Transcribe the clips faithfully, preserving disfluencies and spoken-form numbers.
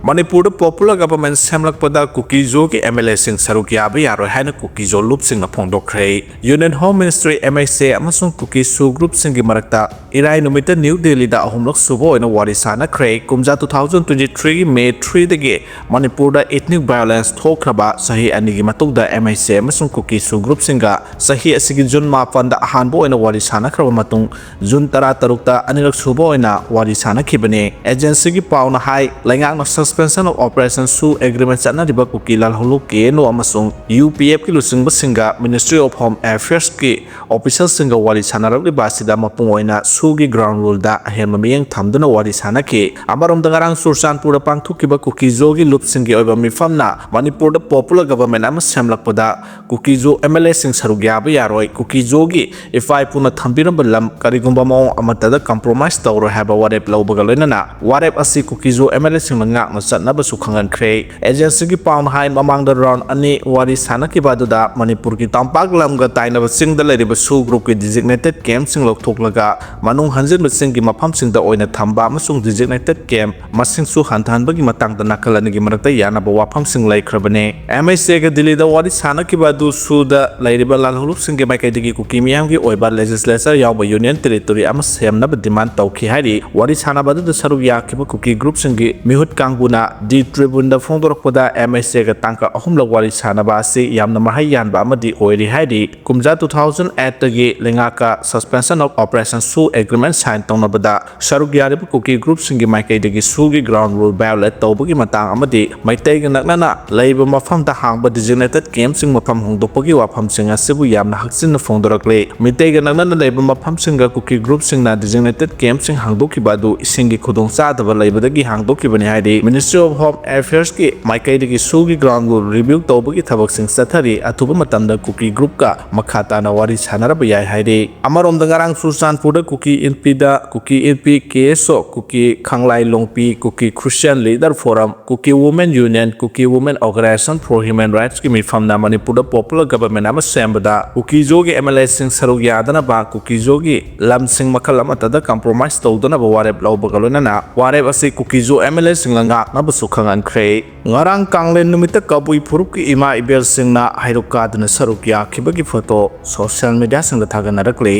ꯃꯅꯤꯄꯨꯔꯗ popular government ꯁꯦꯝꯂꯛꯄꯗ ꯀꯨꯀꯤ-ꯖꯣꯒꯤ M L Aꯁꯤꯡ ꯁꯔꯨꯛ ꯌꯥꯕ ꯌꯥꯔꯣꯏ ꯍꯥꯏꯅ ꯀꯨꯀꯤ-ꯖꯣ ꯂꯨꯞꯁꯤꯡꯅ ꯐꯣꯡꯗꯣꯛꯈ꯭ꯔꯦ꯫ Union Home Ministry, M I C, ꯑꯃꯁꯨꯡ ꯀꯨꯀꯤ-ꯁꯨ groupꯁꯤꯡꯒꯤ ꯃꯔꯛꯇ ꯏꯔꯥꯏ ꯅꯨꯃꯤꯠꯇ ꯅ꯭ꯌꯨ ꯗꯦꯜꯂꯤꯗ ꯑꯍꯨꯝꯂꯛ ꯁꯨꯕ ꯑꯣꯏꯅ ꯋꯥꯔꯤ ꯁꯥꯅꯈ꯭ꯔꯦ꯫ ꯀꯨꯝꯖꯥ two thousand twenty-threeꯒꯤ May threeꯗꯒꯤ ꯃꯅꯤꯄꯨꯔꯗ ethnic violence ꯊꯣꯛꯈ꯭ꯔꯕ ꯆꯍꯤ ꯑꯅꯤꯒꯤ ꯃꯇꯨꯡꯗ M I C ꯑꯃꯁꯨꯡ ꯀꯨꯀꯤ-ꯁꯨ groupꯁꯤꯡꯒ ꯆꯍꯤ ꯑꯁꯤꯒꯤ June ꯃꯥꯄꯟꯗ ꯑꯍꯥꯟꯕ ꯑꯣꯏꯅ ꯋꯥꯔꯤ ꯁꯥꯅꯈ꯭ꯔꯕ ꯃꯇꯨꯡ, June ꯇꯔꯥꯇꯔꯨꯛꯇ ꯑꯅꯤꯔꯛ ꯁꯨꯕ ꯑꯣꯏꯅ ꯋꯥꯔꯤ ꯁꯥꯅꯈꯤꯕꯅꯤ꯫ Agencyꯒꯤ ꯄꯥꯎꯅ ꯍꯥꯏ, ꯂꯩꯉꯥꯛꯅ Suspension of Operation ꯁꯨ agreement ꯆꯠꯅꯔꯤꯕ ꯀꯨꯀꯤ ꯂꯥꯜꯍꯧꯂꯨꯞ K N O ꯑꯃꯁꯨꯡ U P Fꯀꯤ ꯂꯨꯆꯤꯡꯕꯁꯤꯡꯒ Ministry of Home Affairsꯀꯤ officialꯁꯤꯡꯒ ꯋꯥꯔꯤ ꯁꯥꯅꯔꯛꯂꯤꯕ ꯑꯁꯤꯗ ꯃꯄꯨꯡ ꯑꯣꯏꯅ ꯁꯨꯒꯤ ground ruleꯗ ꯑꯍꯦꯟꯕ ꯃꯤꯠꯌꯦꯡ ꯊꯝꯗꯨꯅ ꯋꯥꯔꯤ ꯁꯥꯅꯈꯤ꯫ ꯑꯃꯔꯣꯝꯗ, ꯉꯔꯥꯡ ꯆꯨꯔꯆꯥꯟꯄꯨꯔꯗ ꯄꯥꯡꯊꯣꯛꯈꯤꯕ ꯀꯨꯀꯤ-ꯖꯣꯒꯤ ꯂꯨꯞꯁꯤꯡꯒꯤ ꯑꯣꯏꯕ ꯃꯤꯐꯝꯅ ꯃꯅꯤꯄꯨꯔꯗ popular government ꯑꯃ ꯁꯦꯝꯂꯛꯄꯗ ꯀꯨꯀꯤ-ꯖꯣ M L Aꯁꯤꯡ ꯁꯔꯨꯛ ꯌꯥꯕ ꯌꯥꯔꯣꯏ, ꯀꯨꯀꯤ-ꯖꯣꯒꯤ ꯏꯄꯥ ꯏꯄꯨꯅ ꯊꯝꯕꯤꯔꯝꯕ ꯂꯝ ꯀꯔꯤꯒꯨꯝꯕ ꯃꯑꯣꯡ ꯑꯃꯠꯇꯗ compromise ꯇꯧꯔꯣꯏ ꯍꯥꯏꯕ ꯋꯥꯔꯦꯞ ꯂꯧꯕꯒ ꯂꯣꯏꯅꯅ ꯋꯥꯔꯦꯞ ꯑꯁꯤ ꯀꯨꯀꯤ-ꯖꯣ M L Aꯁꯤꯡꯅ ꯉꯥꯛꯅ ꯆꯠꯅꯕꯁꯨ ꯈꯪꯍꯟꯈ꯭ꯔꯦ꯫ Agencyꯒꯤ ꯄꯥꯎꯅ ꯍꯥꯏ, ꯃꯃꯥꯡꯗ round ꯑꯅꯤ ꯋꯥꯔꯤ ꯁꯥꯅꯈꯤꯕ ꯑꯗꯨꯗ ꯃꯅꯤꯄꯨꯔꯒꯤ ꯇꯝꯄꯥꯛ ꯂꯝꯒ ꯇꯥꯏꯅꯕ ꯆꯤꯡꯗ ꯂꯩꯔꯤꯕ ꯁꯨ groupꯀꯤ designated campꯁꯤꯡ ꯂꯧꯊꯣꯛꯂꯒ ꯃꯅꯨꯡ ꯍꯟꯖꯤꯟꯕ ꯆꯤꯡꯒꯤ ꯃꯐꯝꯁꯤꯡꯗ ꯑꯣꯏꯅ ꯊꯝꯕ ꯑꯃꯁꯨꯡ designated camp ꯃꯁꯤꯡꯁꯨ ꯍꯟꯊꯍꯟꯕꯒꯤ ꯃꯇꯥꯡꯗ ꯅꯥꯀꯜ ꯑꯅꯤꯒꯤ ꯃꯔꯛꯇ ꯌꯥꯅꯕ ꯋꯥꯐꯝꯁꯤꯡ ꯂꯩꯈ꯭ꯔꯕꯅꯤ꯫ M I Cꯒ ꯗꯤꯜꯂꯤꯗ ꯋꯥꯔꯤ ꯁꯥꯅꯈꯤꯕ ꯑꯗꯨ ꯁꯨꯗ ꯂꯩꯔꯤꯕ ꯂꯥꯜꯍꯧꯂꯨꯞꯁꯤꯡꯒꯤ ꯃꯥꯏꯀꯩꯗꯒꯤ ꯀꯨꯀꯤ ꯃꯤꯌꯥꯝꯒꯤ ꯑꯣꯏꯕ legislature ꯌꯥꯎꯕ union territory ꯑꯃ ꯁꯦꯝꯅꯕ demand ꯇꯧꯈꯤ ꯍꯥꯏꯔꯤ꯫ ꯋꯥꯔꯤ ꯁꯥꯅꯕ ꯑꯗꯨꯗ ꯁꯔꯨꯛ ꯌꯥꯈꯤꯕ ꯀꯨꯀꯤ groupꯁꯤꯡꯒꯤ ꯃꯤꯍꯨꯠ ꯀꯥꯡꯕꯨꯅ The Tribuneꯗ ꯐꯣꯡꯗꯣꯔꯛꯄꯗ, M I Cꯒ ꯇꯥꯡꯀꯛ ꯑꯍꯨꯝꯂꯛ ꯋꯥꯔꯤ ꯁꯥꯅꯕ ꯑꯁꯤ ꯌꯥꯝꯅ ꯃꯍꯩ ꯌꯥꯟꯕ ꯑꯃꯗꯤ ꯑꯣꯏꯔꯤ ꯍꯥꯏꯔꯤ꯫ ꯀꯨꯝꯖꯥ two thousand eightꯇꯒꯤ ꯂꯩꯉꯥꯛꯀ Suspension of Operation ꯁꯨ agreement sign ꯇꯧꯅꯕꯗ ꯁꯔꯨꯛ ꯌꯥꯔꯤꯕ ꯀꯨꯀꯤ groupꯁꯤꯡꯒꯤ ꯃꯥꯏꯀꯩꯗꯒꯤ ꯁꯨꯒꯤ ground rule violate ꯇꯧꯕꯒꯤ ꯃꯇꯥꯡ ꯑꯃꯗꯤ ꯃꯩꯇꯩꯒ ꯅꯛꯅꯅ ꯂꯩꯕ ꯃꯐꯝꯗ ꯍꯥꯡꯕ designated campꯁꯤꯡ ꯃꯐꯝ ꯍꯣꯡꯗꯣꯛꯄꯒꯤ ꯋꯥꯐꯝꯁꯤꯡ ꯑꯁꯤꯕꯨ ꯌꯥꯝꯅ ꯍꯛꯆꯤꯟꯅ ꯐꯣꯡꯗꯣꯔꯛꯂꯤ꯫ ꯃꯤꯇꯩꯒ ꯅꯛꯅꯅ ꯂꯩꯕ ꯃꯐꯝꯁꯤꯡꯒ ꯀꯨꯀꯤ groupꯁꯤꯡꯅ designated campꯁꯤꯡ ꯍꯥꯡꯗꯣꯛꯈꯤꯕ ꯑꯗꯨ ꯏꯁꯤꯡꯒꯤ ꯈꯨꯗꯣꯡꯆꯥꯗꯕ ꯂꯩꯕꯗꯒꯤ ꯍꯥꯡꯗꯣꯛꯈꯤꯕꯅꯤ ꯍꯥꯏꯔꯤ꯫ Ministry of Home Affairsꯀꯤ ꯃꯥꯏꯀꯩꯗꯒꯤ ꯁꯨꯒꯤ ground rule review ꯇꯧꯕꯒꯤ ꯊꯕꯛꯁꯤꯡ ꯆꯠꯊꯔꯤ꯫ ꯑꯊꯨꯕ ꯃꯇꯝꯗ ꯀꯨꯀꯤ groupꯀ ꯃꯈꯥ ꯇꯥꯅ ꯋꯥꯔꯤ ꯁꯥꯅꯔꯕ ꯌꯥꯏ ꯍꯥꯏꯔꯤ꯫ ꯑꯃꯔꯣꯝꯗ, ꯉꯔꯥꯡ ꯆꯨꯔꯆꯥꯟꯄꯨꯔꯗ ꯀꯨꯀꯤ ꯏꯟꯄꯤꯗ, ꯀꯨꯀꯤ ꯏꯟꯄꯤ K S O, Kuki ꯈꯥꯡꯂꯥꯏ ꯂꯣꯡꯄꯤ, Kuki Christian Leader Forum, Kuki Women Union, Kuki Women Organisation for Human Rightsꯀꯤ ꯃꯤꯐꯝꯅ ꯃꯅꯤꯄꯨꯔꯗ popular government ꯑꯃ ꯁꯦꯝꯕꯗ ꯀꯨꯀꯤ-ꯖꯣꯒꯤ M L Aꯁꯤꯡ ꯁꯔꯨꯛ ꯌꯥꯗꯅꯕ ꯀꯨꯀꯤ-ꯖꯣꯒꯤ ꯂꯝꯁꯤꯡ ꯃꯈꯜ ꯑꯃꯠꯇꯗ compromise ꯇꯧꯗꯅꯕ ꯋꯥꯔꯦꯞ ꯂꯧꯕꯒ ꯂꯣꯏꯅꯅ ꯋꯥꯔꯦꯞ ꯑꯁꯤ ꯀꯨꯀꯤ-ꯖꯣ M L Aꯁꯤꯡꯅ ꯉꯥꯛꯅ ꯅꯕꯁꯨ ꯈꯪꯍꯟꯈ꯭ꯔꯦ꯫ ꯉꯔꯥꯡ ꯀꯥꯡꯂꯦꯟ ꯅꯨꯃꯤꯠꯇ ꯀꯕꯨꯏ ꯐꯨꯔꯨꯞꯀꯤ ꯏꯃꯥ ꯏꯕꯦꯜꯁꯤꯡꯅ ꯍꯩꯔꯨꯛ ꯀꯥꯗꯨꯅ ꯁꯔꯨꯛ ꯌꯥꯈꯤꯕꯒꯤ ꯐꯣꯇꯣ ꯁꯣꯁꯤꯌꯦꯜ ꯃꯤꯗꯤꯌꯥꯁꯤꯡꯗ ꯊꯥꯒꯠꯅꯔꯛꯂꯤ꯫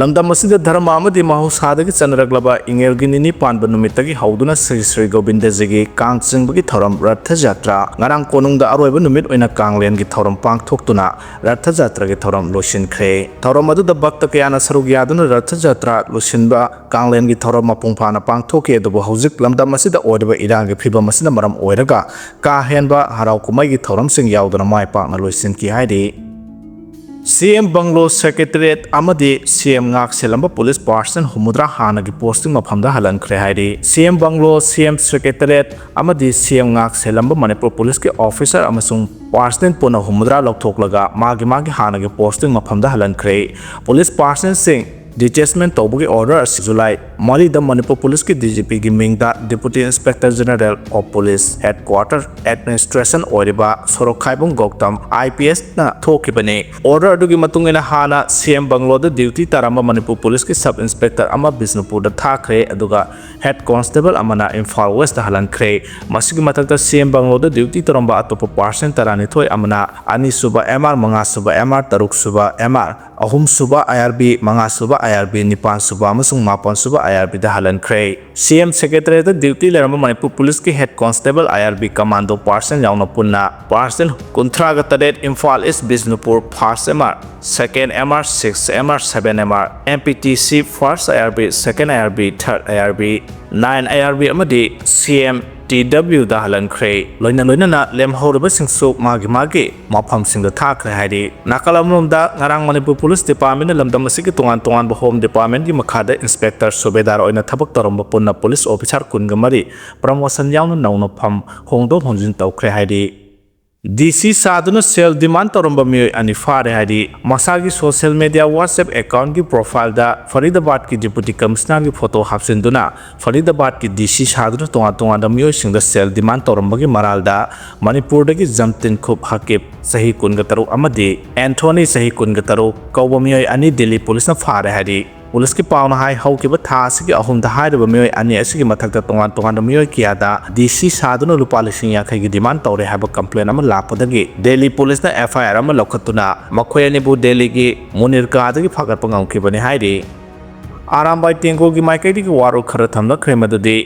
ꯂꯝꯗꯝ ꯑꯁꯤꯗ ꯙꯔꯃ ꯑꯃꯗꯤ ꯃꯍꯧꯁꯥꯗꯒꯤ ꯆꯠꯅꯔꯛꯂꯕ ꯏꯉꯦꯜꯒꯤ ꯅꯤꯅꯤ ꯄꯥꯟꯕ ꯅꯨꯃꯤꯠꯇꯒꯤ ꯍꯧꯗꯨꯅ ꯁ꯭ꯔꯤ ꯁ꯭ꯔꯤ ꯒꯣꯕꯤꯟꯗꯖꯤꯒꯤ ꯀꯥꯡ ꯆꯤꯡꯕꯒꯤ ꯊꯧꯔꯝ ꯔꯊ ꯖꯇ꯭ꯔꯥ ꯉꯔꯥꯡ ꯀꯣꯅꯨꯡꯗ ꯑꯔꯣꯏꯕ ꯅꯨꯃꯤꯠ ꯑꯣꯏꯅ ꯀꯥꯡꯂꯦꯟꯒꯤ ꯊꯧꯔꯝ ꯄꯥꯡꯊꯣꯛꯇꯨꯅ ꯔꯊ ꯖꯇ꯭ꯔꯥꯒꯤ ꯊꯧꯔꯝ ꯂꯣꯏꯁꯤꯟꯈ꯭ꯔꯦ꯫ ꯊꯧꯔꯝ ꯑꯗꯨꯗ ꯚꯛꯇ ꯀꯌꯥꯅ ꯁꯔꯨꯛ ꯌꯥꯗꯨꯅ ꯔꯊ ꯖꯇ꯭ꯔꯥ ꯂꯣꯏꯁꯤꯟꯕ ꯀꯥꯡꯂꯦꯟꯒꯤ ꯊꯧꯔꯝ ꯃꯄꯨꯡ ꯐꯥꯅ ꯄꯥꯡꯊꯣꯛꯈꯤ꯫ ꯑꯗꯨꯕꯨ ꯍꯧꯖꯤꯛ ꯂꯝꯗꯝ ꯑꯁꯤꯗ ꯑꯣꯏꯔꯤꯕ ꯏꯔꯥꯡꯒꯤ ꯐꯤꯕꯝ ꯑꯁꯤꯅ ꯃꯔꯝ ꯑꯣꯏꯔꯒ ꯀꯥ ꯍꯦꯟꯕ ꯍꯔꯥꯎ ꯀꯨꯝꯍꯩꯒꯤ ꯊꯧꯔꯝꯁꯤꯡ ꯌꯥꯎꯗꯅ ꯃꯥꯏ ꯄꯥꯛꯅ ꯂꯣꯏꯁꯤꯟꯈꯤ ꯍꯥꯏꯔꯤ꯫ ꯁꯤ ꯑꯦꯝ ꯕꯪꯒ꯭ꯂꯣ ꯁꯦꯀ꯭ꯔꯦꯇꯔꯤꯌꯦꯠ ꯑꯃꯗꯤ ꯁꯤ ꯑꯦꯝ ꯉꯥꯛ ꯁꯦꯜꯂꯝꯕ ꯄꯨꯂꯤꯁ ꯄꯥꯔꯁꯅꯦꯜ ꯍꯨꯝꯐꯨꯇꯔꯥ ꯍꯥꯟꯅꯒꯤ ꯄꯣꯁꯇꯤꯡ ꯃꯐꯝꯗ ꯍꯜꯍꯟꯈ꯭ꯔꯦ ꯍꯥꯏꯔꯤ꯫ ꯁꯤ ꯑꯦꯝ ꯕꯪꯒ꯭ꯂꯣ, ꯁꯤ ꯑꯦꯝ ꯁꯦꯀ꯭ꯔꯦꯇꯔꯤꯌꯦꯠ ꯑꯃꯗꯤ ꯁꯤ ꯑꯦꯝ ꯉꯥꯛ ꯁꯦꯜꯂꯝꯕ ꯃꯅꯤꯄꯨꯔ ꯄꯨꯂꯤꯁꯀꯤ ꯑꯣꯐꯤꯁꯥꯔ ꯑꯃꯁꯨꯡ ꯄꯥꯔꯁꯅꯦꯜ ꯄꯨꯟꯅ ꯍꯨꯝꯐꯨꯇꯔꯥ ꯂꯧꯊꯣꯛꯂꯒ ꯃꯥꯒꯤ ꯃꯥꯒꯤ ꯍꯥꯟꯅꯒꯤ ꯄꯣꯁꯇꯤꯡ ꯃꯐꯝꯗ ꯍꯜꯍꯟꯈ꯭ꯔꯦ꯫ ꯄꯨꯂꯤꯁ ꯄꯥꯔꯁꯅꯦꯜꯁꯤꯡ detachment ꯇꯧꯕꯒꯤ ꯑꯣꯔꯗꯔ ꯑꯁꯤ ꯖꯨꯂꯥꯏ ꯃꯔꯤꯗ ꯃꯅꯤꯄꯨꯔ ꯄꯨꯂꯤꯁꯀꯤ ꯗꯤ ꯖꯤ ꯄꯤꯒꯤ ꯃꯤꯡꯗ Deputy Inspector General of Police Headquarter Administration ꯑꯣꯏꯔꯤꯕ ꯁꯣꯔꯣꯛꯈꯥꯏꯕꯝ ꯒꯧꯇꯝ ꯑꯥꯏ ꯄꯤ ꯑꯦꯁꯅ ꯊꯣꯛꯈꯤꯕꯅꯤ꯫ ꯑꯣꯔꯗꯔ ꯑꯗꯨꯒꯤ ꯃꯇꯨꯡ ꯏꯟꯅ ꯍꯥꯟꯅ ꯁꯤ ꯑꯦꯝ ꯕꯪꯒ꯭ꯂꯣꯗ ꯗ꯭ꯌꯨꯇꯤ ꯇꯥꯔꯝꯕ ꯃꯅꯤꯄꯨꯔ ꯄꯨꯂꯤꯁꯀꯤ ꯁꯕ ꯏꯟꯁꯄꯦꯛꯇꯔ ꯑꯃ ꯕꯤꯁꯅꯨꯄꯨꯔꯗ ꯊꯥꯈ꯭ꯔꯦ, ꯑꯗꯨꯒ ꯍꯦꯗ ꯀꯣꯟꯁꯇꯦꯕꯜ ꯑꯃꯅ ꯏꯝꯐꯥꯜ ꯋꯦꯁꯇ ꯍꯜꯍꯟꯈ꯭ꯔꯦ꯫ ꯃꯁꯤꯒꯤ ꯃꯊꯛꯇ ꯁꯤ ꯑꯦꯝ ꯕꯪꯒ꯭ꯂꯣꯗ ꯗ꯭ꯌꯨꯇꯤ ꯇꯧꯔꯝꯕ ꯑꯇꯣꯞꯄ ꯄꯥꯔꯁꯟ ꯇꯔꯥꯅꯤꯊꯣꯏ ꯑꯃꯅ ꯑꯅꯤꯁꯨꯕ ꯑꯦꯝ ꯑꯥꯔ, ꯃꯉꯥꯁꯨꯕ ꯑꯦꯝ ꯑꯥꯔ, ꯇꯔꯨꯛꯁꯨꯕ ꯑꯦꯝ ꯑꯥꯔ, ꯑꯍꯨꯝꯁꯨꯕ ꯑꯥꯏ ꯑꯥꯔ ꯕꯤ, ꯃꯉꯥꯁꯨꯕ ꯑꯥꯏ ꯑꯥꯔ ꯕꯤ, ꯅꯤꯄꯥꯟꯁꯨꯕ ꯑꯃꯁꯨꯡ ꯃꯥꯄꯟꯁꯨꯕ ꯑꯥꯏ ꯑꯥꯔ ꯕꯤꯗ ꯍꯜꯍꯟꯈ꯭ꯔꯦ꯫ ꯁꯤ ꯑꯦꯝ ꯁꯦꯀ꯭ꯔꯦꯇꯔꯤꯌꯦꯠꯇ ꯗ꯭ꯌꯨꯇꯤ ꯂꯩꯔꯝꯕ ꯃꯅꯤꯄꯨꯔ ꯄꯨꯂꯤꯁꯀꯤ head constable, I R B commando person ꯌꯥꯎꯅ ꯄꯨꯟꯅ ꯄꯥꯔꯁꯟ ꯀꯨꯟꯊ꯭ꯔꯥꯒ ꯇꯔꯦꯠ, Imphal east Bishnupur first M R, second M R, six M R, seven M R, M P T C first I R B, second I R B, third I R B, nine I R B ꯑꯃꯗꯤ C M T ꯗꯕ꯭ꯂꯤꯎꯗ ꯍꯜꯍꯟꯈ꯭ꯔꯦ꯫ ꯂꯣꯏꯅ ꯂꯣꯏꯅꯅ ꯂꯦꯝꯍꯧꯔꯤꯕꯁꯤꯡꯁꯨ ꯃꯥꯒꯤ ꯃꯥꯒꯤ ꯃꯐꯝꯁꯤꯡꯗ ꯊꯥꯈ꯭ꯔꯦ ꯍꯥꯏꯔꯤ꯫ ꯅꯥꯀꯜ ꯑꯃꯔꯣꯝꯗ ꯉꯔꯥꯡ ꯃꯅꯤꯄꯨꯔ ꯄꯨꯂꯤꯁ ꯗꯤꯄꯥꯔꯠꯃꯦꯟꯅ ꯂꯝꯗꯝ ꯑꯁꯤꯒꯤ ꯇꯣꯉꯥꯟ ꯇꯣꯉꯥꯟꯕ ꯍꯣꯝ ꯗꯤꯄꯥꯔꯠꯃꯦꯟꯒꯤ ꯃꯈꯥꯗ ꯏꯟꯁꯄꯦꯛꯇꯔ ꯁꯨꯕꯦꯗꯥꯔ ꯑꯣꯏꯅ ꯊꯕꯛ ꯇꯧꯔꯝꯕ ꯄꯨꯟꯅ ꯄꯨꯂꯤꯁ ꯑꯣꯐꯤꯁꯥꯔ ꯀꯨꯟꯒ ꯃꯔꯤ ꯄ꯭ꯔꯃꯣꯁꯟ ꯌꯥꯎꯅ ꯅꯧꯅ ꯐꯝ ꯍꯣꯡꯗꯣꯛ ꯍꯣꯡꯖꯤꯟ ꯇꯧꯈ꯭ꯔꯦ ꯍꯥꯏꯔꯤ꯫ ꯗꯤ ꯁꯤ ꯁꯥꯗꯨꯅ ꯁꯦꯜ ꯗꯤꯃꯥꯟ ꯇꯧꯔꯝꯕ ꯃꯤꯑꯣꯏ ꯑꯅꯤ ꯐꯥꯔꯦ ꯍꯥꯏꯔꯤ꯫ ꯃꯁꯥꯒꯤ ꯁꯣꯁꯤꯌꯦꯜ ꯃꯤꯗꯤꯌꯥ WhatsApp ꯑꯦꯀꯥꯎꯟꯒꯤ ꯄ꯭ꯔꯣꯐꯥꯏꯜꯗ ꯐꯔꯤꯗꯥꯕꯥꯗꯀꯤ ꯗꯤꯄꯨꯇꯤ ꯀꯃꯤꯁꯅꯔꯒꯤ ꯐꯣꯇꯣ ꯍꯥꯞꯆꯤꯟꯗꯨꯅ ꯐꯔꯤꯗꯥꯕꯥꯗꯀꯤ ꯗꯤ ꯁꯤ ꯁꯥꯗꯨꯅ ꯇꯣꯉꯥꯟ ꯇꯣꯉꯥꯟꯕ ꯃꯤꯑꯣꯏꯁꯤꯡꯗ ꯁꯦꯜ ꯗꯤꯃꯥꯟ ꯇꯧꯔꯝꯕꯒꯤ ꯃꯔꯥꯜꯗ ꯃꯅꯤꯄꯨꯔꯗꯒꯤ ꯖꯝꯇꯤꯟ ꯈꯨꯞ ꯍꯀꯤꯞ, ꯆꯍꯤ ꯀꯨꯟꯒ ꯇꯔꯨꯛ, ꯑꯃꯗꯤ ꯑꯦꯟꯊꯣꯅꯤ, ꯆꯍꯤ ꯀꯨꯟꯒ ꯇꯔꯨꯛ, ꯀꯧꯕ ꯃꯤꯑꯣꯏ ꯑꯅꯤ ꯗꯤꯜꯂꯤ ꯄꯨꯂꯤꯁꯅ ꯐꯥꯔꯦ ꯍꯥꯏꯔꯤ꯫ ꯄꯨꯂꯤꯁꯀꯤ ꯄꯥꯎꯅ ꯍꯥꯏ, ꯍꯧꯈꯤꯕ ꯊꯥ ꯑꯁꯤꯒꯤ ꯑꯍꯨꯝꯗ ꯍꯥꯏꯔꯤꯕ ꯃꯤꯑꯣꯏ ꯑꯅꯤ ꯑꯁꯤꯒꯤ ꯃꯊꯛꯇ ꯇꯣꯉꯥꯟ ꯇꯣꯉꯥꯟꯕ ꯃꯤꯑꯣꯏ ꯀꯌꯥꯗ ꯗꯤ ꯁꯤ ꯁꯥꯗꯨꯅ ꯂꯨꯄꯥ ꯂꯤꯁꯤꯡ ꯌꯥꯡꯈꯩꯒꯤ ꯗꯤꯃꯥꯟ ꯇꯧꯔꯦ ꯍꯥꯏꯕ ꯀꯝꯄ꯭ꯂꯦꯟ ꯑꯃ ꯂꯥꯛꯄꯗꯒꯤ ꯗꯦꯜꯂꯤ ꯄꯨꯂꯤꯁꯅ ꯑꯦꯐ ꯑꯥꯏ ꯑꯥꯔ ꯑꯃ ꯂꯧꯈꯠꯇꯨꯅ ꯃꯈꯣꯏ ꯑꯅꯤꯕꯨ ꯗꯦꯜꯂꯤꯒꯤ ꯃꯨꯅꯤꯔꯀꯥꯗꯒꯤ ꯐꯥꯒꯠꯄ ꯉꯝꯈꯤꯕꯅꯤ ꯍꯥꯏꯔꯤ꯫ ꯑꯔꯥꯝꯕꯥꯏ ꯇꯦꯡꯒꯣꯜꯒꯤ ꯃꯥꯏꯀꯩꯗꯒꯤ ꯋꯥꯔꯣꯜ ꯈꯔ ꯊꯝꯂꯛꯈ꯭ꯔꯦ, ꯃꯗꯨꯗꯤ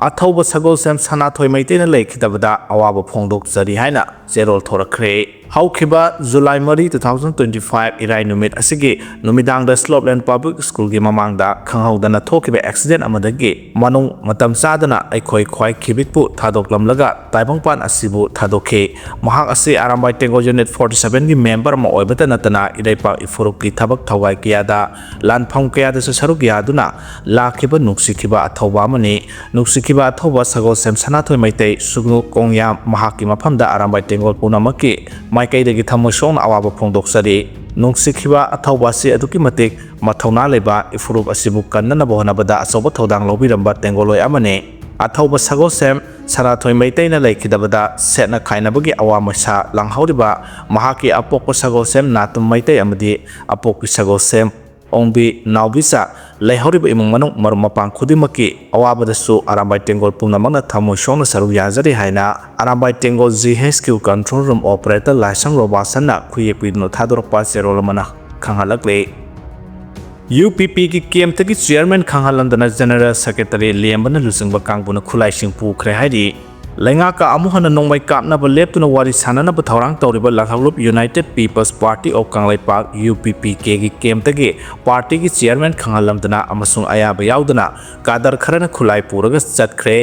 ꯑꯊꯧꯕ ꯁꯒꯣꯜꯁꯦꯝ ꯁꯅꯥꯊꯣꯏ ꯃꯩꯇꯩꯅ ꯂꯩꯈꯤꯗꯕꯗ ꯑꯋꯥꯕ ꯐꯣꯡꯗꯣꯛꯆꯔꯤ ꯍꯥꯏꯅ ꯆꯦꯔꯣꯜ ꯊꯣꯔꯛꯈ꯭ꯔꯦ꯫ ꯍꯧꯈꯤꯕ ꯖꯨꯂꯥꯏ ꯃꯔꯤ, two thousand twenty five ꯏꯔꯥꯏ ꯅꯨꯃꯤꯠ ꯑꯁꯤꯒꯤ ꯅꯨꯃꯤꯗꯥꯡꯗ ꯁ꯭ꯂꯣꯞꯂꯦꯟ ꯄꯕ꯭ꯂꯤꯛ ꯁ꯭ꯀꯨꯜꯒꯤ ꯃꯃꯥꯡꯗ ꯈꯪꯍꯧꯗꯅ ꯊꯣꯛꯈꯤꯕ ꯑꯦꯛꯁꯤꯗꯦꯟ ꯑꯃꯗꯒꯤ ꯃꯅꯨꯡ ꯃꯇꯝ ꯆꯥꯗꯅ ꯑꯩꯈꯣꯏ ꯈ꯭ꯋꯥꯏ ꯈꯤꯕꯤꯛꯄꯨ ꯊꯥꯗꯣꯛꯂꯝꯂꯒ ꯇꯥꯏꯕꯪꯄꯥꯟ ꯑꯁꯤꯕꯨ ꯊꯥꯗꯣꯛꯈꯤ꯫ ꯃꯍꯥꯛ ꯑꯁꯤ ꯑꯔꯥꯝꯕꯥꯏ ꯇꯦꯡꯒꯣꯜ ꯌꯨꯅꯤꯠ forty sevenꯒꯤ ꯃꯦꯝꯕꯔ ꯑꯃ ꯑꯣꯏꯕꯇ ꯅꯠꯇꯅ ꯏꯔꯩꯄꯥꯛ ꯏꯐꯨꯔꯨꯞꯀꯤ ꯊꯕꯛ ꯊꯧꯒꯥꯏ ꯀꯌꯥꯗ, ꯂꯥꯟꯐꯝ ꯀꯌꯥꯗꯁꯨ ꯁꯔꯨꯛ ꯌꯥꯗꯨꯅ ꯂꯥꯛꯈꯤꯕ ꯅꯨꯡꯁꯤꯈꯤꯕ ꯑꯊꯧꯕ ꯑꯃꯅꯤ꯫ ꯅꯨꯡꯁꯤꯈꯤꯕ ꯑꯊꯧꯕ ꯁꯒꯣꯜꯁꯦꯝ ꯁꯅꯥꯊꯣꯏ ꯃꯩꯇꯩ ꯁꯨꯒꯅꯨ ꯀꯣꯡꯌꯥꯝ ꯃꯍꯥꯛꯀꯤ ꯃꯐꯝꯗ ꯑꯔꯥꯝꯕꯥꯏ ꯇꯦꯡꯒꯣꯜ ꯄꯨꯝꯅꯃꯛꯀꯤ ꯃꯥꯏꯀꯩꯗꯒꯤ ꯊꯃꯣꯏ ꯁꯣꯛꯅ ꯑꯋꯥꯕ ꯐꯣꯡꯗꯣꯛꯆꯔꯤ꯫ ꯅꯨꯡꯁꯤꯈꯤꯕ ꯑꯊꯧꯕ ꯑꯁꯤ ꯑꯗꯨꯛꯀꯤ ꯃꯇꯤꯛ ꯃꯊꯧꯅꯥ ꯂꯩꯕ, ꯏꯐꯨꯔꯨꯞ ꯑꯁꯤꯕꯨ ꯀꯟꯅꯅꯕ ꯍꯣꯠꯅꯕꯗ ꯑꯆꯧꯕ ꯊꯧꯗꯥꯡ ꯂꯧꯕꯤꯔꯝꯕ ꯇꯦꯡꯒꯣꯜꯂꯣꯏ ꯑꯃꯅꯤ꯫ ꯑꯊꯧꯕ ꯁꯒꯣꯜꯁꯦꯝ ꯁꯅꯥꯊꯣꯏ ꯃꯩꯇꯩꯅ ꯂꯩꯈꯤꯗꯕꯗ ꯁꯦꯠꯅ ꯈꯥꯏꯅꯕꯒꯤ ꯑꯋꯥ ꯃꯩꯁꯥ ꯂꯥꯡꯍꯧꯔꯤꯕ ꯃꯍꯥꯛꯀꯤ ꯑꯄꯣꯛꯄ ꯁꯒꯣꯜꯁꯦꯝ ꯅꯥꯇꯝ ꯃꯩꯇꯩ ꯑꯃꯗꯤ ꯑꯄꯣꯛꯄꯤ ꯁꯒꯣꯜꯁꯦꯝ ꯑꯣꯡꯕꯤ ꯅꯥꯎꯕꯤꯆꯥ ꯂꯩꯍꯧꯔꯤꯕ ꯏꯃꯨꯡ ꯃꯅꯨꯡ ꯃꯔꯨꯞ ꯃꯄꯥꯡ ꯈꯨꯗꯤꯡꯃꯛꯀꯤ ꯑꯋꯥꯕꯗꯁꯨ ꯑꯔꯥꯝꯕꯥꯏ ꯇꯦꯡꯒꯣꯜ ꯄꯨꯝꯅꯃꯛꯅ ꯊꯃꯣꯏ ꯁꯣꯛꯅ ꯁꯔꯨꯛ ꯌꯥꯖꯔꯤ ꯍꯥꯏꯅ Arambai Tengol G H Q control room operator Laishram ꯔꯣꯕꯥꯁꯟꯅ ꯈꯨꯌꯦꯛ ꯄꯤꯗꯨꯅ ꯊꯥꯗꯣꯔꯛꯄ ꯆꯦꯔꯣꯜ ꯑꯃꯅ ꯈꯪꯍꯜꯂꯛꯂꯤ꯫ ꯌꯨ ꯄꯤ ꯄꯤꯒꯤ ꯀꯦꯝꯞꯇꯒꯤ ꯆꯤꯌꯔꯃꯦꯟ ꯈꯪꯍꯜꯂꯝꯗꯅ ꯖꯦꯅꯔꯦꯜ ꯁꯦꯀ꯭ꯔꯦꯇꯔꯤ ꯂꯦꯝꯕꯅ ꯂꯨꯆꯤꯡꯕ ꯀꯥꯡꯕꯨꯅ ꯈꯨꯠꯂꯥꯏꯁꯤꯡ ꯄꯨꯈ꯭ꯔꯦ ꯍꯥꯏꯔꯤ꯫ ꯂꯩꯉꯥꯛꯀ ꯑꯃꯨꯛ ꯍꯟꯅ ꯅꯣꯡꯃꯩ ꯀꯥꯞꯅꯕ ꯂꯦꯞꯇꯨꯅ ꯋꯥꯔꯤ ꯁꯥꯟꯅꯅꯕ ꯊꯧꯔꯥꯡ ꯇꯧꯔꯤꯕ ꯂꯥꯜꯍꯧꯂꯨꯞ United People's Party of Kangleipak, U P P ꯀꯦꯒꯤ ꯀꯦꯝꯞꯇꯒꯤ ꯄꯥꯔꯇꯤꯒꯤ ꯆꯤꯌꯔꯃꯦꯟ ꯈꯪꯍꯜꯂꯝꯗꯅ ꯑꯃꯁꯨꯡ ꯑꯌꯥꯕ ꯌꯥꯎꯗꯅ ꯀꯥꯗꯔ ꯈꯔꯅ ꯈꯨꯠꯂꯥꯏ ꯄꯨꯔꯒ ꯆꯠꯈ꯭ꯔꯦ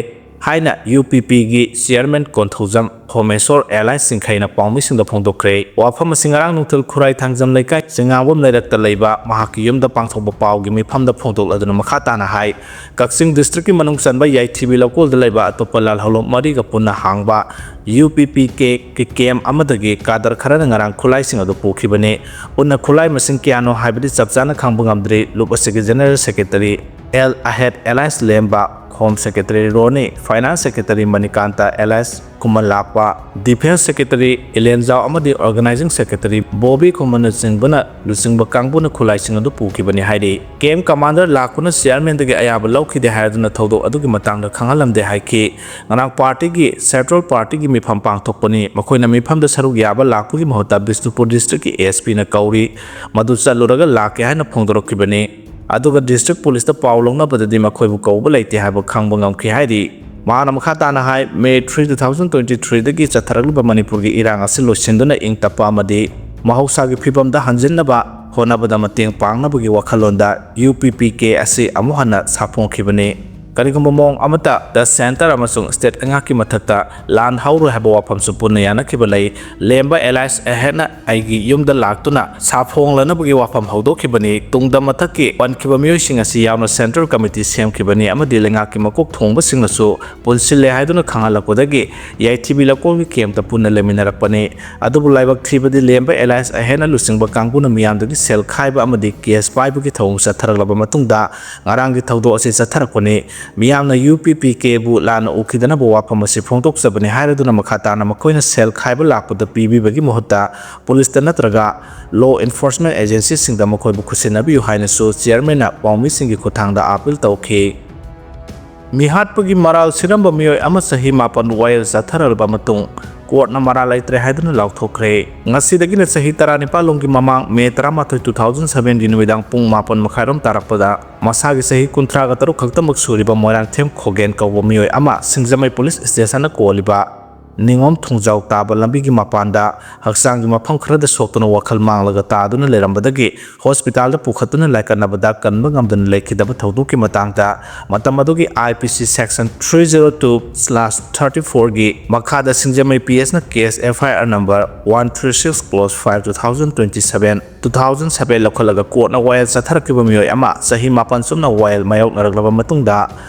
ꯍꯥꯏꯅ ꯌꯨ ꯄꯤ ꯄꯤꯒꯤ ꯆꯤꯌꯔꯃꯦꯟ ꯀꯣꯟꯊꯧꯖꯝ ꯍꯣꯃꯦꯁꯣꯔ ꯑꯦꯂꯥꯏꯟꯁ ꯆꯤꯡꯈꯩꯅ ꯄꯥꯎꯃꯤꯁꯤꯡꯗ ꯐꯣꯡꯗꯣꯛꯈ꯭ꯔꯦ꯫ ꯋꯥꯐꯝ ꯑꯁꯤ ꯉꯔꯥꯡ ꯅꯨꯡꯊꯤꯜ ꯈꯨꯔꯥꯏ ꯊꯥꯡꯖꯝ ꯂꯩꯀꯥꯏ ꯆꯤꯉꯥꯡꯕꯝ ꯂꯩꯔꯛꯇ ꯂꯩꯕ ꯃꯍꯥꯛꯀꯤ ꯌꯨꯝꯗ ꯄꯥꯡꯊꯣꯛꯄ ꯄꯥꯎꯒꯤ ꯃꯤꯐꯝꯗ ꯐꯣꯡꯗꯣꯛꯂꯗꯨꯅ ꯃꯈꯥ ꯇꯥꯅ ꯍꯥꯏ, ꯀꯛꯆꯤꯡ ꯗꯤꯁꯇ꯭ꯔꯤꯛꯀꯤ ꯃꯅꯨꯡ ꯆꯟꯕ ꯌꯥꯏꯊꯤꯕꯤ ꯂꯧꯀꯣꯜꯗ ꯂꯩꯕ ꯑꯇꯣꯞꯄ ꯂꯥꯜꯍꯧꯂꯨꯞ ꯃꯔꯤꯒ ꯄꯨꯟꯅ ꯍꯥꯡꯕ ꯌꯨ ꯄꯤ ꯄꯤ ꯀꯦꯒꯤ ꯀꯦꯝꯞ ꯑꯃꯗꯒꯤ ꯀꯥꯗꯔ ꯈꯔꯅ ꯉꯔꯥꯡ ꯈꯨꯠꯂꯥꯏꯁꯤꯡ ꯑꯗꯨ ꯄꯨꯈꯤꯕꯅꯤ꯫ ꯄꯨꯟꯅ ꯈꯨꯠꯂꯥꯏ ꯃꯁꯤꯡ ꯀꯌꯥꯅꯣ ꯍꯥꯏꯕꯗꯤ ꯆꯞ ꯆꯥꯅ ꯈꯪꯕ ꯉꯝꯗ꯭ꯔꯤ꯫ ꯂꯨꯞ ꯑꯁꯤꯒꯤ ꯖꯦꯅꯔꯦꯜ ꯁꯦꯀ꯭ꯔꯦꯇꯔꯤ ꯑꯦꯜ ꯑꯍꯦꯗ ꯑꯦꯂꯥꯏꯁ ꯂꯦꯝꯕ, ꯍꯣꯝ ꯁꯦꯀ꯭ꯔꯦꯇꯔꯤ ꯔꯣꯅꯤ, ꯐꯥꯏꯅꯥꯟꯁ ꯁꯦꯀ꯭ꯔꯦꯇꯔꯤ ꯃꯅꯤꯀꯥꯟꯇ ꯑꯦꯂꯥꯏꯁ ꯈꯨꯃꯟ ꯂꯥꯛꯄ, ꯗꯤꯐꯦꯟꯁ ꯁꯦꯀ꯭ꯔꯦꯇꯔꯤ ꯏꯂꯦꯟꯖꯥꯎ ꯑꯃꯗꯤ ꯑꯣꯔꯒꯅꯥꯏꯖꯤꯡ ꯁꯦꯀ꯭ꯔꯦꯇꯔꯤ ꯕꯣꯕꯤ ꯈꯨꯃꯟꯅꯆꯤꯡꯕꯅ ꯂꯨꯆꯤꯡꯕ ꯀꯥꯡꯕꯨꯅ ꯈꯨꯠꯂꯥꯏꯁꯤꯡ ꯑꯗꯨ ꯄꯨꯈꯤꯕꯅꯤ ꯍꯥꯏꯔꯤ꯫ ꯀꯦꯝ ꯀꯃꯥꯟꯗꯔ ꯂꯥꯛꯄꯅ ꯆꯤꯌꯔꯃꯦꯟꯗꯒꯤ ꯑꯌꯥꯕ ꯂꯧꯈꯤꯗꯦ ꯍꯥꯏꯗꯨꯅ ꯊꯧꯗꯣꯛ ꯑꯗꯨꯒꯤ ꯃꯇꯥꯡꯗ ꯈꯪꯍꯜꯂꯝꯗꯦ ꯍꯥꯏꯈꯤ꯫ ꯉꯔꯥꯡ ꯄꯥꯔꯇꯤꯒꯤ ꯁꯦꯟꯇ꯭ꯔꯦꯜ ꯄꯥꯔꯇꯤꯒꯤ ꯃꯤꯐꯝ ꯄꯥꯡꯊꯣꯛꯄꯅꯤ꯫ ꯃꯈꯣꯏꯅ ꯃꯤꯐꯝꯗ ꯁꯔꯨꯛ ꯌꯥꯕ ꯂꯥꯛꯄꯒꯤ ꯃꯍꯨꯠꯇ ꯕꯤꯁꯅꯨꯄꯨꯔ ꯗꯤꯁꯇ꯭ꯔꯤꯛꯀꯤ ꯑꯦꯁ ꯄꯤꯅ ꯀꯧꯔꯤ꯫ ꯃꯗꯨ ꯆꯠꯂꯨꯔꯒ ꯂꯥꯛꯀꯦ ꯍꯥꯏꯅ ꯐꯣꯡꯗꯣꯔꯛꯈꯤꯕꯅꯤ꯫ ꯑꯗꯨꯒ ꯗꯤꯁꯇ꯭ꯔꯤꯛ ꯄꯨꯂꯤꯁꯇ ꯄꯥꯎ ꯂꯧꯅꯕꯗꯗꯤ ꯃꯈꯣꯏꯕꯨ ꯀꯧꯕ ꯂꯩꯇꯦ ꯍꯥꯏꯕ ꯈꯪꯕ ꯉꯝꯈꯤ ꯍꯥꯏꯔꯤ꯫ ꯃꯍꯥꯛꯅ ꯃꯈꯥ ꯇꯥꯅ ꯍꯥꯏ, May three, two thousand twenty ꯊ꯭ꯔꯤꯗꯒꯤ ꯆꯠꯊꯔꯛꯂꯤꯕ ꯃꯅꯤꯄꯨꯔꯒꯤ ꯏꯔꯥꯡ ꯑꯁꯤ ꯂꯣꯏꯁꯤꯟꯗꯨꯅ ꯏꯪ ꯇꯞꯄ ꯑꯃꯗꯤ ꯃꯍꯧꯁꯥꯒꯤ ꯐꯤꯕꯝꯗ ꯍꯟꯖꯤꯟꯅꯕ ꯍꯣꯠꯅꯕꯗ ꯃꯇꯦꯡ ꯄꯥꯡꯅꯕꯒꯤ ꯋꯥꯈꯜꯂꯣꯟꯗ ꯌꯨ ꯄꯤ ꯄꯤ ꯀꯦ ꯑꯁꯤ ꯑꯃꯨꯛ ꯍꯟꯅ ꯁꯥꯐꯣꯡꯈꯤꯕꯅꯤ꯫ ꯀꯔꯤꯒꯨꯝꯕ ꯃꯑꯣꯡ ꯑꯃꯠꯇ ꯗ ꯁꯦꯟꯇꯔ ꯑꯃꯁꯨꯡ ꯁ꯭ꯇꯦꯠ ꯂꯩꯉꯥꯛꯀꯤ ꯃꯊꯛꯇ ꯂꯥꯟ ꯍꯧꯔꯣꯏ ꯍꯥꯏꯕ ꯋꯥꯐꯝꯁꯨ ꯄꯨꯟꯅ ꯌꯥꯅꯈꯤꯕ ꯂꯩ꯫ ꯂꯦꯝꯕ ꯑꯦꯂꯥꯏꯁ ꯑꯍꯦꯠꯅ ꯑꯩꯒꯤ ꯌꯨꯝꯗ ꯂꯥꯛꯇꯨꯅ ꯁꯥꯐꯣꯡꯂꯅꯕꯒꯤ ꯋꯥꯐꯝ ꯍꯧꯗꯣꯛꯈꯤꯕꯅꯤ꯫ ꯇꯨꯡꯗ ꯃꯊꯛꯀꯤ ꯄꯟꯈꯤꯕ ꯃꯤꯑꯣꯏꯁꯤꯡ ꯑꯁꯤ ꯌꯥꯎꯅ ꯁꯦꯟꯇ꯭ꯔꯦꯜ ꯀꯃꯤꯇꯤ ꯁꯦꯝꯈꯤꯕꯅꯤ ꯑꯃꯗꯤ ꯂꯩꯉꯥꯛꯀꯤ ꯃꯀꯣꯛ ꯊꯣꯡꯕꯁꯤꯡꯅꯁꯨ ꯄꯨꯟꯁꯤꯜꯂꯦ ꯍꯥꯏꯗꯨꯅ ꯈꯪꯍꯜꯂꯛꯄꯗꯒꯤ ꯌꯥꯏꯊꯤꯕꯤ ꯂꯧꯀꯣꯜꯒꯤ ꯀꯦꯝꯞꯇ ꯄꯨꯟꯅ ꯂꯩꯃꯤꯟꯅꯔꯛꯄꯅꯤ꯫ ꯑꯗꯨꯕꯨ ꯂꯥꯏꯕꯛ ꯊꯤꯕꯗꯤ ꯂꯦꯝꯕ ꯑꯦꯂꯥꯏꯁ ꯑꯍꯦꯟꯅ ꯂꯨꯆꯤꯡꯕ ꯀꯥꯡꯕꯨꯅ ꯃꯤꯌꯥꯝꯗꯒꯤ ꯁꯦꯜ ꯈꯥꯏꯕ ꯑꯃꯗꯤ ꯀꯦꯁ ꯄꯥꯏꯕꯒꯤ ꯊꯧꯑꯣꯡ ꯆꯠꯊꯔꯛꯂꯕ ꯃꯇꯨꯡꯗ ꯉꯔꯥꯡꯒꯤ ꯊꯧꯗꯣꯛ ꯑꯁꯤ ꯆꯠꯊꯔꯛꯄꯅꯤ꯫ ꯃꯤꯌꯥꯝꯅ ꯌꯨ ꯄꯤ ꯄꯤ ꯀꯦꯕꯨ ꯂꯥꯟꯅ ꯎꯈꯤꯗꯅꯕ ꯋꯥꯐꯝ ꯑꯁꯤ ꯐꯣꯡꯗꯣꯛꯆꯕꯅꯤ ꯍꯥꯏꯔꯗꯨꯅ ꯃꯈꯥ ꯇꯥꯅ ꯃꯈꯣꯏꯅ ꯁꯦꯜ ꯈꯥꯏꯕ ꯂꯥꯛꯄꯗ ꯄꯤꯕꯤꯕꯒꯤ ꯃꯍꯨꯠꯇ ꯄꯨꯂꯤꯁꯇ ꯅꯠꯇ꯭ꯔꯒ ꯂꯣ ꯏꯟꯐꯣꯔꯁꯃꯦꯟ ꯑꯦꯖꯦꯟꯁꯤꯁꯤꯡꯗ ꯃꯈꯣꯏꯕꯨ ꯈꯨꯠꯁꯤꯟꯅꯕꯤꯌꯨ ꯍꯥꯏꯅꯁꯨ ꯆꯤꯌꯔꯃꯦꯟꯅ ꯄꯥꯎꯃꯤꯁꯤꯡꯒꯤ ꯈꯨꯠꯊꯥꯡꯗ ꯑꯥꯄꯤꯜ ꯇꯧꯈꯤ꯫ ꯃꯤꯍꯥꯠꯄꯒꯤ ꯃꯔꯥꯜ ꯁꯤꯔꯝꯕ ꯃꯤꯑꯣꯏ ꯑꯃ ꯆꯍꯤ ꯃꯥꯄꯟ ꯋꯥꯌꯦꯜ ꯆꯠꯊꯔꯕ ꯃꯇꯨꯡ ꯀꯣꯔꯠꯅ ꯃꯔꯥꯜ ꯂꯩꯇ꯭ꯔꯦ ꯍꯥꯏꯗꯨꯅ ꯂꯥꯎꯊꯣꯛꯈ꯭ꯔꯦ꯫ ꯉꯁꯤꯗꯒꯤꯅ ꯆꯍꯤ ꯇꯔꯥꯅꯤꯄꯥꯜ ꯂꯣꯝꯒꯤ ꯃꯃꯥꯡ ꯃꯦ ꯇꯔꯥꯃꯥꯊꯣꯏ, ꯇꯨ ꯊꯥꯎꯖꯟ ꯁꯚꯦꯟꯒꯤ ꯅꯨꯃꯤꯗꯥꯡ ꯄꯨꯡ ꯃꯥꯄꯟ ꯃꯈꯥꯏꯔꯣꯝ ꯇꯥꯔꯛꯄꯗ ꯃꯁꯥꯒꯤ ꯆꯍꯤ ꯀꯨꯟꯊ꯭ꯔꯥꯒ ꯇꯔꯨꯛ ꯈꯛꯇꯃꯛ ꯁꯨꯔꯤꯕ ꯃꯣꯏꯔꯥꯡꯊꯦꯝ ꯈꯣꯒꯦꯟ ꯀꯧꯕ ꯃꯤꯑꯣꯏ ꯑꯃ ꯁꯤꯡꯖꯃꯩ ꯄꯨꯂꯤꯁ ꯁ꯭ꯇꯦꯁꯟꯅ ꯀꯣꯜꯂꯤꯕ ꯅꯤꯉꯣꯝ ꯊꯣꯡꯖꯥꯎ ꯇꯥꯕ ꯂꯝꯕꯤꯒꯤ ꯃꯄꯥꯟꯗ ꯍꯛꯆꯥꯡꯒꯤ ꯃꯐꯝ ꯈꯔꯗ ꯁꯣꯛꯇꯨꯅ ꯋꯥꯈꯜ ꯃꯥꯡꯂꯒ ꯇꯥꯗꯨꯅ ꯂꯩꯔꯝꯕꯗꯒꯤ ꯍꯣꯁꯄꯤꯇꯥꯜꯗ ꯄꯨꯈꯠꯇꯨꯅ ꯂꯥꯏꯀꯠꯅꯕꯗ ꯀꯟꯕ ꯉꯝꯗꯅ ꯂꯩꯈꯤꯗꯕ ꯊꯧꯗꯣꯛꯀꯤ ꯃꯇꯥꯡꯗ ꯃꯇꯝ ꯑꯗꯨꯒꯤ ꯑꯥꯏ ꯄꯤ ꯁꯤ section three zero two slash thirty fourꯒꯤ ꯃꯈꯥꯗ ꯁꯤꯡꯖꯃꯩ ꯄꯤ ꯑꯦꯁꯅ case F I R number one three six clause five two thousand twenty seven two thousand seven ꯂꯧꯈꯠꯂꯒ ꯀꯣꯔꯠꯅ ꯋꯥꯌꯦꯜ ꯆꯠꯊꯔꯛꯈꯤꯕ ꯃꯤꯑꯣꯏ ꯑꯃ ꯆꯍꯤ ꯃꯥꯄꯟ ꯆꯨꯞꯅ ꯋꯥꯌꯦꯜ ꯃꯥꯌꯣꯛꯅꯔꯛꯂꯕ ꯃꯇꯨꯡꯗ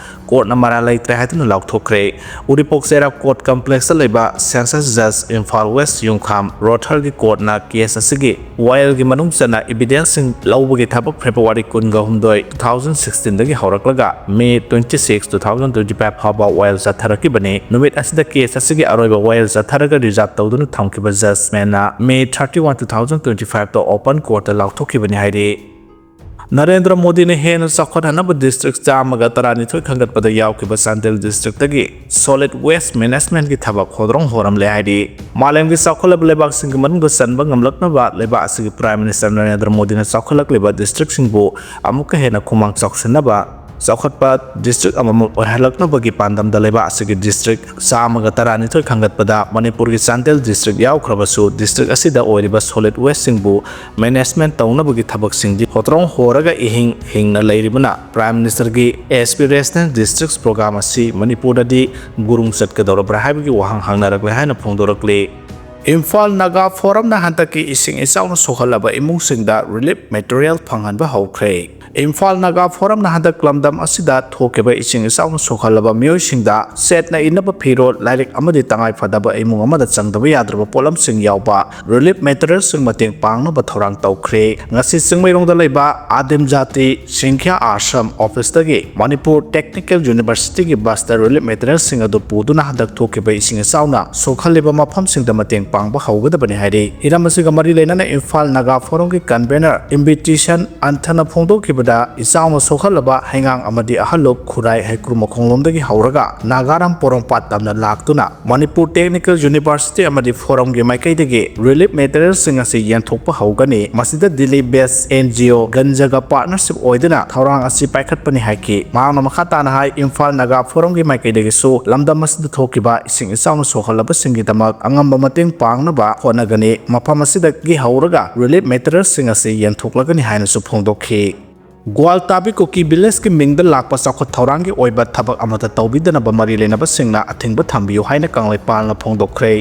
ꯀꯣꯔꯠꯅ ꯃꯔꯥꯜ ꯂꯩꯇ꯭ꯔꯦ ꯍꯥꯏꯗꯨꯅ ꯂꯥꯎꯊꯣꯛꯈ꯭ꯔꯦ꯫ ꯎꯔꯤꯄꯣꯛ ꯆꯩꯔꯥꯛ ꯀꯣꯔꯠ ꯀꯝꯄ꯭ꯂꯦꯛꯁꯇ ꯂꯩꯕ ꯁꯦꯟꯁꯁ ꯖꯖ ꯏꯝꯐꯥꯜ ꯋꯦꯁ ꯌꯨꯝꯈꯥꯝ ꯔꯣꯊꯔꯒꯤ ꯀꯣꯔꯠꯅ ꯀꯦꯁ ꯑꯁꯤꯒꯤ ꯋꯥꯌꯦꯜꯒꯤ ꯃꯅꯨꯡ ꯆꯟꯅ ꯏꯚꯤꯗꯦꯟꯁꯁꯤꯡ ꯂꯧꯕꯒꯤ ꯊꯕꯛ ꯐꯦꯕ꯭ꯔꯨꯋꯥꯔꯤ ꯀꯨꯟꯒ ꯍꯨꯝꯗꯣꯏ, two thousand sixteen ꯗꯒꯤ ꯍꯧꯔꯛꯂꯒ ꯃꯦ twenty six, two thousand twenty five ꯐꯥꯎꯕ ꯋꯥꯌꯦꯜ ꯆꯠꯊꯔꯛꯈꯤꯕꯅꯤ꯫ ꯅꯨꯃꯤꯠ ꯑꯁꯤꯗ ꯀꯦꯁ ꯑꯁꯤꯒꯤ ꯑꯔꯣꯏꯕ ꯋꯥꯌꯦꯜ ꯆꯠꯊꯔꯒ ꯔꯤꯖꯥꯔꯚ ꯇꯧꯗꯨꯅ ꯊꯝꯈꯤꯕ ꯖꯖꯃꯦꯟꯅ ꯃꯦ thirty one, two thousand twenty five ꯇ ꯑꯣꯄꯟ ꯀꯣꯔꯠꯇ ꯂꯥꯎꯊꯣꯛꯈꯤꯕꯅꯤ ꯍꯥꯏꯔꯤ꯫ ꯅꯔꯦꯟꯗ꯭ꯔ ꯃꯣꯗꯤꯅ ꯍꯦꯟꯅ ꯆꯥꯎꯈꯠꯍꯟꯅꯕ ꯗꯤꯁꯇ꯭ꯔꯤꯛ ꯆꯥꯝꯃꯒ ꯇꯔꯥꯅꯤꯊꯣꯏ ꯈꯟꯒꯠꯄꯗ ꯌꯥꯎꯈꯤꯕ ꯆꯥꯟꯗꯦꯜ ꯗꯤꯁꯇ꯭ꯔꯤꯛꯇꯒꯤ ꯁꯣꯂꯤꯗ ꯋꯦꯁ ꯃꯦꯅꯦꯖꯃꯦꯟꯠꯀꯤ ꯊꯕꯛ ꯍꯣꯗ꯭ꯔꯣꯡ ꯍꯣꯔꯝꯂꯦ ꯍꯥꯏꯔꯤ꯫ ꯃꯥꯂꯦꯝꯒꯤ ꯆꯥꯎꯈꯠꯂꯕ ꯂꯩꯕꯥꯛꯁꯤꯡꯒꯤ ꯃꯅꯨꯡꯗ ꯆꯟꯕ ꯉꯝꯂꯛꯅꯕ ꯂꯩꯕꯥꯛ ꯑꯁꯤꯒꯤ ꯄ꯭ꯔꯥꯏꯝ ꯃꯤꯅꯤꯁꯇꯔ ꯅꯔꯦꯟꯗ꯭ꯔ ꯃꯣꯗꯤꯅ ꯆꯥꯎꯈꯠꯂꯛꯂꯤꯕ ꯗꯤꯁꯇ꯭ꯔꯤꯛꯁꯤꯡꯕꯨ ꯑꯃꯨꯛꯀ ꯍꯦꯟꯅ ꯈꯨꯃꯥꯡ ꯆꯥꯎꯁꯤꯟꯅꯕ ꯆꯥꯎꯈꯠꯄ ꯗꯤꯁꯇ꯭ꯔꯤꯛ ꯑꯃꯃꯝ ꯑꯣꯏꯍꯜꯂꯛꯅꯕꯒꯤ ꯄꯥꯟꯗꯝꯗ ꯂꯩꯕꯥꯛ ꯑꯁꯤꯒꯤ ꯗꯤꯁꯇ꯭ꯔꯤꯛ ꯆꯥꯝꯃꯒ ꯇꯔꯥꯅꯤꯊꯣꯏ ꯈꯟꯒꯠꯄꯗ ꯃꯅꯤꯄꯨꯔꯒꯤ ꯆꯥꯟꯗꯦꯜ ꯗꯤꯁꯇ꯭ꯔꯤꯛ ꯌꯥꯎꯈ꯭ꯔꯕꯁꯨ, ꯗꯤꯁꯇ꯭ꯔꯤꯛ ꯑꯁꯤꯗ ꯑꯣꯏꯔꯤꯕ ꯁꯣꯂꯤꯗ ꯋꯦꯁꯁꯤꯡꯕꯨ ꯃꯦꯅꯦꯖꯃꯦꯟꯠ ꯇꯧꯅꯕꯒꯤ ꯊꯕꯛꯁꯤꯡꯗꯤ ꯍꯣꯇ꯭ꯔꯣꯡ ꯍꯣꯔꯒ ꯏꯍꯤꯡ ꯍꯤꯡꯅ ꯂꯩꯔꯤꯕꯅ ꯄ꯭ꯔꯥꯏꯝ ꯃꯤꯅꯤꯁꯇꯔꯒꯤ ꯑꯦꯁꯄꯤꯔꯦꯁꯅꯦꯜ ꯗꯤꯁꯇ꯭ꯔꯤꯛꯁ ꯄ꯭ꯔꯣꯒ꯭ꯔꯥꯝ ꯑꯁꯤ ꯃꯅꯤꯄꯨꯔꯗꯗꯤ ꯒꯨꯔꯨꯡ ꯆꯠꯀꯗꯧꯔꯕ꯭ꯔꯥ ꯍꯥꯏꯕꯒꯤ ꯋꯥꯍꯪ ꯍꯪꯅꯔꯛꯂꯦ ꯍꯥꯏꯅ ꯐꯣꯡꯗꯣꯔꯛꯂꯤ꯫ ꯏꯝꯐꯥꯜ ꯅꯥꯒꯥ ꯐꯣꯔꯝꯅ ꯍꯟꯗꯛꯀꯤ ꯏꯁꯤꯡ ꯏꯆꯥꯎꯅ ꯁꯣꯛꯍꯜꯂꯕ ꯏꯃꯨꯡꯁꯤꯡꯗ ꯔꯤꯂꯤꯐ ꯃꯦꯇꯔꯤꯌꯦꯜ ꯐꯪꯍꯟꯕ ꯍꯧꯈ꯭ꯔꯦ꯫ ꯏꯝꯐꯥꯜ ꯅꯥꯒꯥ ꯐꯣꯔꯝꯅ ꯍꯟꯗꯛ ꯂꯝꯗꯝ ꯑꯁꯤꯗ ꯊꯣꯛꯈꯤꯕ ꯏꯁꯤꯡ ꯏꯆꯥꯎꯅ ꯁꯣꯛꯍꯜꯂꯕ ꯃꯤꯑꯣꯏꯁꯤꯡꯗ ꯁꯦꯠꯅ ꯏꯟꯅꯕ ꯐꯤꯔꯣꯜ, ꯂꯥꯏꯔꯤꯛ ꯑꯃꯗꯤ ꯇꯉꯥꯏ ꯐꯗꯕ ꯏꯃꯨꯡ ꯑꯃꯗ ꯆꯪꯗꯕ ꯌꯥꯗ꯭ꯔꯕ ꯄꯣꯠꯂꯝꯁꯤꯡ ꯌꯥꯎꯕ ꯔꯤꯂꯤꯐ ꯃꯦꯇꯔꯤꯌꯦꯜꯁꯤꯡ ꯃꯇꯦꯡ ꯄꯥꯡꯅꯕ ꯊꯧꯔꯥꯡ ꯇꯧꯈ꯭ꯔꯦ꯫ ꯉꯁꯤ ꯆꯤꯡꯃꯩꯔꯣꯡꯗ ꯂꯩꯕ ꯑꯥꯗꯤꯝ ꯖꯥꯇꯤ ꯁꯤꯡꯈ꯭ꯌꯥ ꯑꯥꯁ꯭ꯔꯝ ꯑꯣꯐꯤꯁꯇꯒꯤ ꯃꯅꯤꯄꯨꯔ ꯇꯦꯛꯅꯤꯀꯦꯜ ꯌꯨꯅꯤꯚꯔꯁꯤꯇꯤꯒꯤ ꯕꯁꯇ ꯔꯤꯂꯤꯐ ꯃꯦꯇꯔꯤꯌꯦꯜꯁꯤꯡ ꯑꯗꯨ ꯄꯨꯗꯨꯅ ꯍꯟꯗꯛ ꯊꯣꯛꯈꯤꯕ ꯏꯁꯤꯡ ꯏꯆꯥꯎꯅ ꯁꯣꯛꯍꯜꯂꯤꯕ ꯃꯐꯝꯁꯤꯡꯗ ꯃꯇꯦꯡ ꯄꯥꯡꯕ ꯍꯧꯒꯗꯕꯅꯤ ꯍꯥꯏꯔꯤ꯫ ꯍꯤꯔꯝ ꯑꯁꯤꯒ ꯃꯔꯤ ꯂꯩꯅꯅ ꯏꯝꯐꯥꯜ ꯅꯥꯒꯥ ꯐꯣꯔꯝꯒꯤ ꯀꯟꯚꯦꯅꯔ ꯏꯝꯕꯤꯇꯤꯁꯟ ꯑꯟꯊꯅ ꯐꯣꯡꯗꯣꯛꯈꯤꯕꯗ, ꯏꯆꯥꯎꯅ ꯁꯣꯛꯍꯜꯂꯕ ꯍꯩꯉꯥꯡ ꯑꯃꯗꯤ ꯑꯍꯜꯂꯨꯞ ꯈꯨꯔꯥꯏ ꯍꯩꯀ꯭ꯔꯨ ꯃꯈꯣꯡꯂꯣꯝꯗꯒꯤ ꯍꯧꯔꯒ ꯅꯥꯒꯥꯔꯥꯝ ꯄꯣꯔꯣꯝꯄꯥꯠ ꯇꯝꯅ ꯂꯥꯛꯇꯨꯅ ꯃꯅꯤꯄꯨꯔ ꯇꯦꯛꯅꯤꯀꯦꯜ ꯌꯨꯅꯤꯚꯔꯁꯤꯇꯤ ꯑꯃꯗꯤ ꯐꯣꯔꯝꯒꯤ ꯃꯥꯏꯀꯩꯗꯒꯤ ꯔꯤꯂꯤꯐ ꯃꯦꯇꯔꯤꯌꯦꯜꯁꯤꯡ ꯑꯁꯤ ꯌꯦꯟꯊꯣꯛꯄ ꯍꯧꯒꯅꯤ꯫ ꯃꯁꯤꯗ ꯗꯤꯜꯂꯤ ꯕꯦꯁ ꯑꯦꯟ ꯖꯤ ꯑꯣ ꯒꯟꯖꯒ ꯄꯥꯔꯠꯅꯔꯁꯤꯞ ꯑꯣꯏꯗꯨꯅ ꯊꯧꯔꯥꯡ ꯑꯁꯤ ꯄꯥꯏꯈꯠꯄꯅꯤ ꯍꯥꯏꯈꯤ꯫ ꯃꯍꯥꯛꯅ ꯃꯈꯥ ꯇꯥꯅ ꯍꯥꯏ, ꯏꯝꯐꯥꯜ ꯅꯥꯒꯥ ꯐꯣꯔꯝꯒꯤ ꯃꯥꯏꯀꯩꯗꯒꯤꯁꯨ ꯂꯝꯗꯝ ꯑꯁꯤꯗ ꯊꯣꯛꯈꯤꯕ ꯏꯁꯤꯡ ꯏꯆꯥꯎꯅ ꯁꯣꯛꯍꯜꯂꯕꯁꯤꯡꯒꯤꯗꯃꯛ ꯑꯉꯝꯕ ꯃꯇꯦꯡ ꯄꯥꯡꯅꯕ ꯍꯣꯠꯅꯒꯅꯤ꯫ ꯃꯐꯝ ꯑꯁꯤꯗꯒꯤ ꯍꯧꯔꯒ ꯔꯤꯂꯤꯐ ꯃꯦꯇꯔꯤꯌꯦꯜꯁꯤꯡ ꯑꯁꯤ ꯌꯦꯟꯊꯣꯛꯂꯒꯅꯤ ꯍꯥꯏꯅꯁꯨ ꯐꯣꯡꯗꯣꯛꯈꯤ꯫ ꯒ꯭ꯋꯥꯜꯇꯥꯕꯤ ꯀꯨꯀꯤ ꯚꯤꯂꯦꯖꯀꯤ ꯃꯤꯡꯗ ꯂꯥꯛꯄ ꯆꯥꯎꯈꯠ ꯊꯧꯔꯥꯡꯒꯤ ꯑꯣꯏꯕ ꯊꯕꯛ ꯑꯃꯠꯇ ꯇꯧꯕꯤꯗꯅꯕ ꯃꯔꯤ ꯂꯩꯅꯕꯁꯤꯡꯅ ꯑꯊꯤꯡꯕ ꯊꯝꯕꯤꯌꯨ ꯍꯥꯏꯅ ꯀꯪꯂꯩꯄꯥꯜꯅ ꯐꯣꯡꯗꯣꯛꯈ꯭ꯔꯦ꯫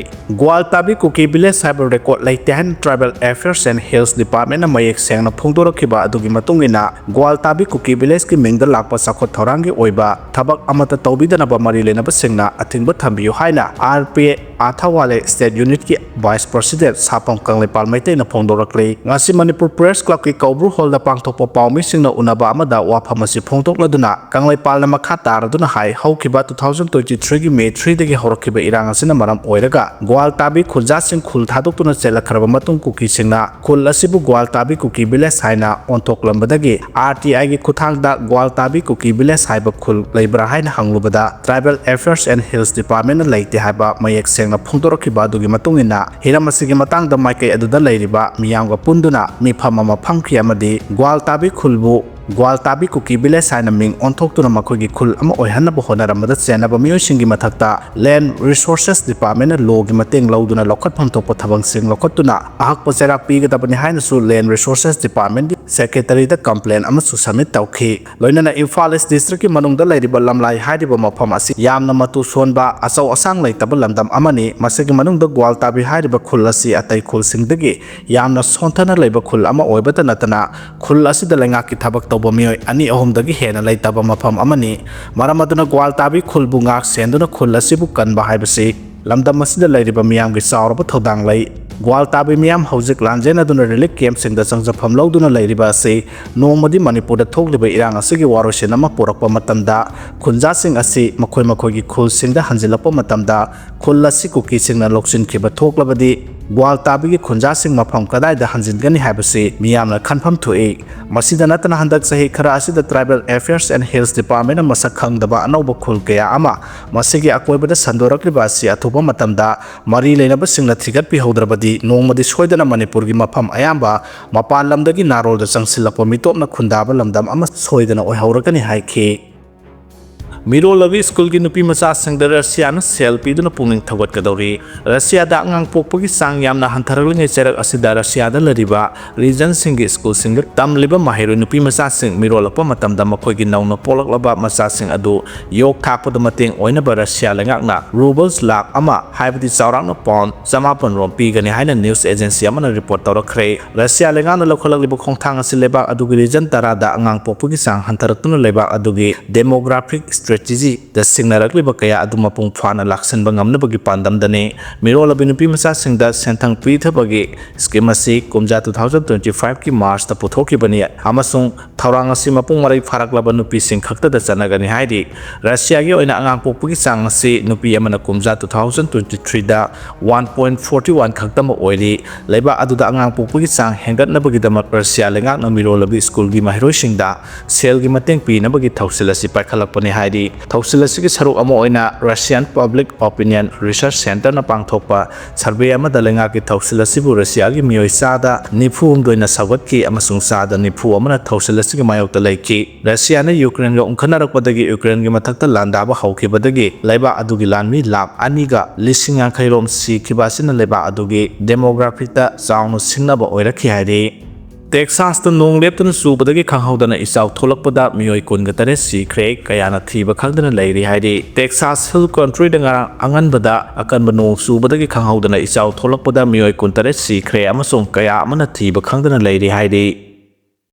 ꯒ꯭ꯋꯥꯜꯇꯥꯕꯤ ꯀꯨꯀꯤ ꯚꯤꯂꯦꯖ ꯍꯥꯏꯕ ꯔꯦꯀꯣꯔꯗ ꯂꯩꯇꯦ ꯍꯥꯏꯅ Tribal Affairs and Hills Departmentꯅ ꯃꯌꯦꯛ ꯁꯦꯡꯅ ꯐꯣꯡꯗꯣꯔꯛꯈꯤꯕ ꯑꯗꯨꯒꯤ ꯃꯇꯨꯡ ꯏꯟꯅ, ꯒ꯭ꯋꯥꯜꯇꯥꯕꯤ ꯀꯨꯀꯤ ꯚꯤꯂꯦꯖꯀꯤ ꯃꯤꯡꯗ ꯂꯥꯛꯄ ꯆꯥꯎꯈꯠ ꯊꯧꯔꯥꯡꯒꯤ ꯑꯣꯏꯕ ꯊꯕꯛ ꯑꯃꯠꯇ ꯇꯧꯕꯤꯗꯅꯕ ꯃꯔꯤ ꯂꯩꯅꯕꯁꯤꯡꯅ ꯑꯊꯤꯡꯕ ꯊꯝꯕꯤꯌꯨ ꯍꯥꯏꯅ ꯑꯥꯔ ꯄꯤ ꯑꯦ ꯑꯥꯊꯥꯋꯥꯂꯦ ꯁ꯭ꯇꯦꯠ ꯌꯨꯅꯤꯠꯀꯤ ꯚꯥꯏꯁ ꯄ꯭ꯔꯁꯤꯗꯦꯟꯠ ꯁꯥꯄꯝ ꯀꯪꯂꯩꯄꯥꯜ ꯃꯩꯇꯩꯅ ꯐꯣꯡꯗꯣꯔꯛꯂꯤ꯫ ꯉꯁꯤ ꯃꯅꯤꯄꯨꯔ ꯄ꯭ꯔꯦꯁ ꯀ꯭ꯂꯕꯀꯤ ꯀꯧꯕ꯭ꯔꯨ ꯍꯣꯜꯗ ꯄꯥꯡꯊꯣꯛꯄ ꯄꯥꯎꯃꯤꯁꯤꯡꯅ ꯎꯅꯕ ꯑꯃꯗ ꯋꯥꯐꯝ ꯑꯁꯤ ꯐꯣꯡꯗꯣꯛꯂꯗꯨꯅ ꯀꯪꯂꯩꯄꯥꯜꯅ ꯃꯈꯥ ꯇꯥꯔꯗꯨꯅ ꯍꯥꯏ, ꯍꯧꯈꯤꯕ two thousand twenty threeꯒꯤ May threeꯗꯒꯤ ꯍꯧꯔꯛꯈꯤꯕ ꯏꯔꯥꯡ ꯑꯁꯤꯅ ꯃꯔꯝ ꯑꯣꯏꯔꯒ ꯒ꯭ꯋꯥꯜꯇꯥꯕꯤ ꯈꯨꯟꯖꯥꯁꯤꯡ ꯈꯨꯜ ꯊꯥꯗꯣꯛꯇꯨꯅ ꯆꯦꯜꯂꯛꯈ꯭ꯔꯕ ꯃꯇꯨꯡ ꯀꯨꯀꯤꯁꯤꯡꯅ ꯈꯨꯜ ꯑꯁꯤꯕꯨ ꯒ꯭ꯋꯥꯜꯇꯥꯕꯤ ꯀꯨꯀꯤ ꯚꯤꯂꯦꯖ ꯍꯥꯏꯅ ꯑꯣꯟꯊꯣꯛꯂꯝꯕꯗꯒꯤ, ꯑꯥꯔ ꯇꯤ ꯑꯥꯏꯒꯤ ꯈꯨꯠꯊꯥꯡꯗ ꯒ꯭ꯋꯥꯜꯇꯥꯕꯤ ꯀꯨꯀꯤ ꯚꯤꯂꯦꯖ ꯍꯥꯏꯕ ꯈꯨꯜ ꯂꯩꯕ꯭ꯔꯥ ꯍꯥꯏꯅ ꯍꯪꯂꯨꯕꯗ, Tribal Affairs and Hills Departmentꯅ ꯂꯩꯇꯦ ꯍꯥꯏꯕ ꯃꯌꯦꯛ ꯁꯦꯡꯅ ꯐꯣꯡꯗꯣꯔꯛꯈꯤꯕ ꯑꯗꯨꯒꯤ ꯃꯇꯨꯡ ꯏꯟꯅ, ꯍꯤꯔꯝ ꯑꯁꯤꯒꯤ ꯃꯇꯥꯡꯗ ꯃꯥꯏꯀꯩ ꯑꯗꯨꯗ ꯂꯩꯔꯤꯕ ꯃꯤꯌꯥꯝꯒ ꯄꯨꯟꯗꯨꯅ ꯃꯤꯐꯝ ꯑꯃ ꯐꯝꯈꯤ ꯑꯃꯗꯤ ꯒ꯭ꯋꯥꯜꯇꯥꯕꯤ ꯈꯨꯜꯕꯨ ꯒ꯭ꯋꯥꯜꯇꯥꯕꯤ ꯀꯨꯀꯤ ꯚꯤꯂꯦꯖ ꯍꯥꯏꯅ ꯃꯤꯡ ꯑꯣꯟꯊꯣꯛꯇꯨꯅ ꯃꯈꯣꯏꯒꯤ ꯈꯨꯜ ꯑꯃ ꯑꯣꯏꯍꯟꯅꯕ ꯍꯣꯠꯅꯔꯝꯕꯗ ꯆꯦꯟꯅꯕ ꯃꯤꯑꯣꯏꯁꯤꯡꯒꯤ ꯃꯊꯛꯇ Land Resources Departmentꯅ lawꯒꯤ ꯃꯇꯦꯡ ꯂꯧꯗꯨꯅ ꯂꯧꯈꯠꯐꯝ ꯊꯣꯛꯄ ꯊꯕꯛꯁꯤꯡ ꯂꯧꯈꯠꯇꯨꯅ ꯑꯍꯛꯄ ꯆꯩꯔꯥꯛ ꯄꯤꯒꯗꯕꯅꯤ ꯍꯥꯏꯅꯁꯨ Land Resources Departmentꯀꯤ Secretaryꯗ complain ꯑꯃꯁꯨ submit ꯇꯧꯈꯤ꯫ ꯂꯣꯏꯅꯅ ꯏꯝꯐꯥꯜ East Districtꯀꯤ ꯃꯅꯨꯡꯗ ꯂꯩꯔꯤꯕ ꯂꯝꯂꯥꯏ ꯍꯥꯏꯔꯤꯕ ꯃꯐꯝ ꯑꯁꯤ ꯌꯥꯝꯅ ꯃꯇꯨ ꯁꯣꯟꯕ, ꯑꯆꯧ ꯑꯁꯥꯡ ꯂꯩꯇꯕ ꯂꯝꯗꯝ ꯑꯃꯅꯤ꯫ ꯃꯁꯤꯒꯤ ꯃꯅꯨꯡꯗ ꯒ꯭ꯋꯥꯜꯇꯥꯕꯤ ꯍꯥꯏꯔꯤꯕ ꯈꯨꯜ ꯑꯁꯤ ꯑꯇꯩ ꯈꯨꯜꯁꯤꯡꯗꯒꯤ ꯌꯥꯝꯅ ꯁꯣꯟꯊꯅ ꯂꯩꯕ ꯈꯨꯜ ꯑꯃ ꯑꯣꯏꯕꯇ ꯅꯠꯇꯅ, ꯈꯨꯜ ꯑꯁꯤꯗ ꯂꯩꯉꯥꯛꯀꯤ ꯊꯕꯛ ꯇꯧꯕ ꯃꯤꯑꯣꯏ ꯑꯅꯤ ꯑꯍꯨꯝꯗꯒꯤ ꯍꯦꯟꯅ ꯂꯩꯇꯕ ꯃꯐꯝ ꯑꯃꯅꯤ꯫ ꯃꯔꯝ ꯑꯗꯨꯅ ꯒ꯭ꯋꯥꯜꯇꯥꯕꯤ ꯈꯨꯜꯕꯨ ꯉꯥꯛ ꯁꯦꯟꯗꯨꯅ ꯈꯨꯜ ꯑꯁꯤꯕꯨ ꯀꯟꯕ ꯍꯥꯏꯕꯁꯤ ꯂꯝꯗꯝ ꯑꯁꯤꯗ ꯂꯩꯔꯤꯕ ꯃꯤꯌꯥꯝꯒꯤ ꯆꯥꯎꯔꯕ ꯊꯧꯗꯥꯡ ꯂꯩ꯫ ꯒ꯭ꯋꯥꯜꯇꯥꯕꯤ ꯃꯤꯌꯥꯝ ꯍꯧꯖꯤꯛ ꯂꯥꯟꯖꯦꯟꯅꯗꯨꯅ relief campꯁꯤꯡꯗ ꯆꯪꯖꯐꯝ ꯂꯧꯗꯨꯅ ꯂꯩꯔꯤꯕ ꯑꯁꯤ ꯅꯣꯡꯃꯗꯤ ꯃꯅꯤꯄꯨꯔꯗ ꯊꯣꯛꯂꯤꯕ ꯏꯔꯥꯡ ꯑꯁꯤꯒꯤ ꯋꯥꯔꯣꯏꯁꯤꯟ ꯑꯃ ꯄꯨꯔꯛꯄ ꯃꯇꯝꯗ ꯈꯨꯟꯖꯥꯁꯤꯡ ꯑꯁꯤ ꯃꯈꯣꯏ ꯃꯈꯣꯏꯒꯤ ꯈꯨꯜꯁꯤꯡꯗ ꯍꯟꯖꯤꯜꯂꯛꯄ ꯃꯇꯝꯗ ꯈꯨꯜ ꯑꯁꯤ ꯀꯨꯀꯤꯁꯤꯡꯅ ꯂꯧꯁꯤꯟꯈꯤꯕ ꯊꯣꯛꯂꯕꯗꯤ ꯒ꯭ꯋꯥꯜꯇꯥꯕꯤꯒꯤ ꯈꯨꯟꯖꯥꯁꯤꯡ ꯃꯐꯝ ꯀꯗꯥꯏꯗ ꯍꯟꯖꯤꯟꯒꯅꯤ ꯍꯥꯏꯕꯁꯤ ꯃꯤꯌꯥꯝꯅ ꯈꯟꯐꯝ ꯊꯣꯛꯏ꯫ ꯃꯁꯤꯗ ꯅꯠꯇꯅ ꯍꯟꯗꯛ ꯆꯍꯤ ꯈꯔ ꯑꯁꯤꯗ Tribal Affairs and Hills Departmentꯅ ꯃꯁꯛ ꯈꯪꯗꯕ ꯑꯅꯧꯕ ꯈꯨꯜ ꯀꯌꯥ ꯑꯃ ꯃꯁꯤꯒꯤ ꯑꯀꯣꯏꯕꯗ ꯁꯟꯗꯣꯔꯛꯂꯤꯕ ꯑꯁꯤ ꯑꯊꯨꯕ ꯃꯇꯝꯗ ꯃꯔꯤ ꯂꯩꯅꯕꯁꯤꯡꯅ ꯊꯤꯒꯠꯄꯤꯍꯧꯗ꯭ꯔꯕꯗꯤ ꯅꯣꯡꯃꯗꯤ ꯁꯣꯏꯗꯅ ꯃꯅꯤꯄꯨꯔꯒꯤ ꯃꯐꯝ ꯑꯌꯥꯝꯕ ꯃꯄꯥꯟ ꯂꯝꯗꯒꯤ ꯅꯥꯔꯣꯜꯗ ꯆꯪꯁꯤꯜꯂꯛꯄ ꯃꯤꯇꯣꯞꯅ ꯈꯨꯟꯗꯥꯕ ꯂꯝꯗꯝ ꯑꯃ ꯁꯣꯏꯗꯅ ꯑꯣꯏꯍꯧꯔꯒꯅꯤ ꯍꯥꯏꯈꯤ꯫ ꯃꯤꯔꯣꯜꯂꯕꯤ ꯁ꯭ꯀꯨꯜꯒꯤ ꯅꯨꯄꯤ ꯃꯆꯥꯁꯤꯡꯗ ꯔꯁꯤꯌꯥꯅ ꯁꯦꯜ ꯄꯤꯗꯨꯅ ꯄꯨꯛꯅꯤꯡ ꯊꯧꯒꯠꯀꯗꯧꯔꯤ꯫ ꯔꯁꯤꯌꯥꯗ ꯑꯉꯥꯡ ꯄꯣꯛꯄꯒꯤ ꯆꯥꯡ ꯌꯥꯝꯅ ꯍꯟꯊꯔꯛꯂꯤꯉꯩ ꯆꯩꯔꯛ ꯑꯁꯤꯗ ꯔꯁꯤꯌꯥꯗ ꯂꯩꯔꯤꯕ ꯔꯤꯖꯟꯁꯤꯡꯒꯤ ꯁ꯭ꯀꯨꯜꯁꯤꯡꯗ ꯇꯝꯂꯤꯕ ꯃꯍꯩꯔꯣꯏ ꯅꯨꯄꯤ ꯃꯆꯥꯁꯤꯡ ꯃꯤꯔꯣꯜꯂꯛꯄ ꯃꯇꯝꯗ ꯃꯈꯣꯏꯒꯤ ꯅꯧꯅ ꯄꯣꯛꯂꯛꯂꯕ ꯃꯆꯥꯁꯤꯡ ꯑꯗꯨ ꯌꯣꯛ ꯊꯥꯛꯄꯗ ꯃꯇꯦꯡ ꯑꯣꯏꯅꯕ ꯔꯁꯤꯌꯥ ꯂꯩꯉꯥꯛꯅ ꯔꯨꯕꯜꯁ ꯂꯥꯈ ꯑꯃ, ꯍꯥꯏꯕꯗꯤ ꯆꯥꯎꯔꯥꯛꯅ ꯄꯥꯎꯟ ꯆꯃꯥꯄꯟ ꯔꯣꯝ ꯄꯤꯒꯅꯤ ꯍꯥꯏꯅ ꯅ꯭ꯌꯨꯁ ꯑꯦꯖꯦꯟꯁꯤ ꯑꯃꯅ ꯔꯤꯄꯣꯔꯠ ꯇꯧꯔꯛꯈ꯭ꯔꯦ꯫ ꯔꯁꯤꯌꯥ ꯂꯩꯉꯥꯛꯅ ꯂꯧꯈꯠꯂꯛꯂꯤꯕ ꯈꯣꯡꯊꯥꯡ ꯑꯁꯤ ꯂꯩꯕꯥꯛ ꯑꯗꯨꯒꯤ ꯔꯤꯖꯟ ꯇꯔꯥꯗ ꯑꯉꯥꯡ ꯄꯣꯛꯄꯒꯤ ꯆꯥꯡ ꯍꯟꯊꯔꯛꯇꯨꯅ ꯂꯩꯕꯥꯛ ꯑꯗꯨꯒꯤ ꯗꯦꯃꯣꯒ꯭ꯔꯥꯐꯤꯛ ꯁ꯭ꯇ꯭ꯔꯦꯇꯦꯖꯤꯗ ꯁꯤꯡꯅꯔꯛꯂꯤꯕ ꯀꯌꯥ ꯑꯗꯨ ꯃꯄꯨꯡ ꯐꯥꯅ ꯂꯥꯛꯁꯤꯟꯕ ꯉꯝꯅꯕꯒꯤ ꯄꯥꯟꯗꯝꯗꯅꯤ꯫ ꯃꯤꯔꯣꯜꯂꯕꯤ ꯅꯨꯄꯤ ꯃꯆꯥꯁꯤꯡꯗ ꯁꯦꯟꯊꯪ ꯄꯤꯊꯕꯒꯤ ꯁ꯭ꯀꯤꯝ ꯑꯁꯤ ꯀꯨꯝꯖꯥ two thousand twenty five ꯀꯤ ꯃꯥꯔꯆꯇ ꯄꯨꯊꯣꯛꯈꯤꯕꯅꯤ ꯑꯃꯁꯨꯡ ꯊꯧꯔꯥꯡ ꯑꯁꯤ ꯃꯄꯨꯡ ꯃꯔꯩ ꯐꯥꯔꯛꯂꯕ ꯅꯨꯄꯤꯁꯤꯡ ꯈꯛꯇꯗ ꯆꯠꯅꯒꯅꯤ ꯍꯥꯏꯔꯤ꯫ ꯔꯁꯤꯌꯥꯒꯤ ꯑꯣꯏꯅ ꯑꯉꯥꯡ ꯄꯣꯛꯄꯒꯤ ꯆꯥꯡ ꯑꯁꯤ ꯅꯨꯄꯤ ꯑꯃꯅ ꯀꯨꯝꯖꯥ two thousand twenty three ꯗ one point forty one ꯈꯛꯇꯃꯛ ꯑꯣꯏꯔꯤ꯫ ꯂꯩꯕꯥꯛ ꯑꯗꯨꯗ ꯑꯉꯥꯡ ꯄꯣꯛꯄꯒꯤ ꯆꯥꯡ ꯍꯦꯟꯒꯠꯅꯕꯒꯤꯗꯃꯛ ꯔꯁꯤꯌꯥ ꯂꯩꯉꯥꯛꯅ ꯃꯤꯔꯣꯜꯂꯕꯤ ꯁ꯭ꯀꯨꯜꯒꯤ ꯃꯍꯩꯔꯣꯏꯁꯤꯡꯗ ꯁꯦꯜꯒꯤ ꯃꯇꯦꯡ ꯄꯤꯅꯕꯒꯤ ꯊꯧꯁꯤꯜ ꯑꯁꯤ ꯄꯥꯏꯈꯠꯂꯛꯄꯅꯤ ꯍꯥꯏꯔꯤ꯫ ꯊꯧꯁꯤꯜ ꯑꯁꯤꯒꯤ ꯁꯔꯨꯛ ꯑꯃ ꯑꯣꯏꯅ Russian Public Opinion Research Centerꯅ ꯄꯥꯡꯊꯣꯛꯄ ꯁꯔꯚꯦ ꯑꯃꯗ ꯂꯩꯉꯥꯛꯀꯤ ꯊꯧꯁꯤꯜ ꯑꯁꯤꯕꯨ ꯔꯁꯤꯌꯥꯒꯤ ꯃꯤꯑꯣꯏ ꯆꯥꯗ ꯅꯤꯐꯨ ꯍꯨꯝꯗꯣꯏꯅ ꯁꯧꯒꯠꯈꯤ ꯑꯃꯁꯨꯡ ꯆꯥꯗ ꯅꯤꯐꯨ ꯑꯃꯅ ꯊꯧꯁꯤꯜ ꯑꯁꯤꯒꯤ ꯃꯥꯌꯣꯛꯇ ꯂꯩꯈꯤ꯫ ꯔꯁꯤꯌꯥꯅ ꯌꯨꯀ꯭ꯔꯦꯟꯒ ꯎꯪꯈꯠꯅꯔꯛꯄꯗꯒꯤ ꯌꯨꯀ꯭ꯔꯦꯟꯒꯤ ꯃꯊꯛꯇ ꯂꯥꯟꯗꯥꯕ ꯍꯧꯈꯤꯕꯗꯒꯤ ꯂꯩꯕꯥꯛ ꯑꯗꯨꯒꯤ ꯂꯥꯟꯃꯤ ꯂꯥꯈ ꯑꯅꯤꯒ ꯂꯤꯁꯤꯡ ꯌꯥꯡꯈꯩ ꯔꯣꯝ ꯁꯤꯈꯤꯕ ꯑꯁꯤꯅ ꯂꯩꯕꯥꯛ ꯑꯗꯨꯒꯤ ꯗꯦꯃꯣꯒ꯭ꯔꯥꯐꯤꯛꯇ ꯆꯥꯎꯅ ꯁꯤꯡꯅꯕ ꯑꯣꯏꯔꯛꯈꯤ ꯍꯥꯏꯔꯤ꯫ ꯇꯦꯛꯁꯥꯁꯇ ꯅꯣꯡ ꯂꯦꯞꯇꯅ ꯆꯨꯕꯗꯒꯤ ꯈꯪꯍꯧꯗꯅ ꯏꯆꯥꯎ ꯊꯣꯛꯂꯛꯄꯗ ꯃꯤꯑꯣꯏ ꯀꯨꯟꯒ ꯇꯔꯦꯠ ꯁꯤꯈ꯭ꯔꯦ, ꯀꯌꯥꯅ ꯊꯤꯕ ꯈꯪꯗꯅ ꯂꯩꯔꯤ ꯍꯥꯏꯔꯤ꯫ ꯇꯦꯛꯁꯥꯁ ꯍꯤꯜ ꯀꯟꯇ꯭ꯔꯤꯗ ꯉꯔꯥꯡ ꯑꯉꯟꯕꯗ ꯑꯀꯟꯕ ꯅꯣꯡ ꯆꯨꯕꯗꯒꯤ ꯈꯪꯍꯧꯗꯅ ꯏꯆꯥꯎ ꯊꯣꯛꯂꯛꯄꯗ ꯃꯤꯑꯣꯏ ꯀꯨꯟ ꯇꯔꯦꯠ ꯁꯤꯈ꯭ꯔꯦ ꯑꯃꯁꯨꯡ ꯀꯌꯥ ꯑꯃꯅ ꯊꯤꯕ ꯈꯪꯗꯅ ꯂꯩꯔꯤ ꯍꯥꯏꯔꯤ꯫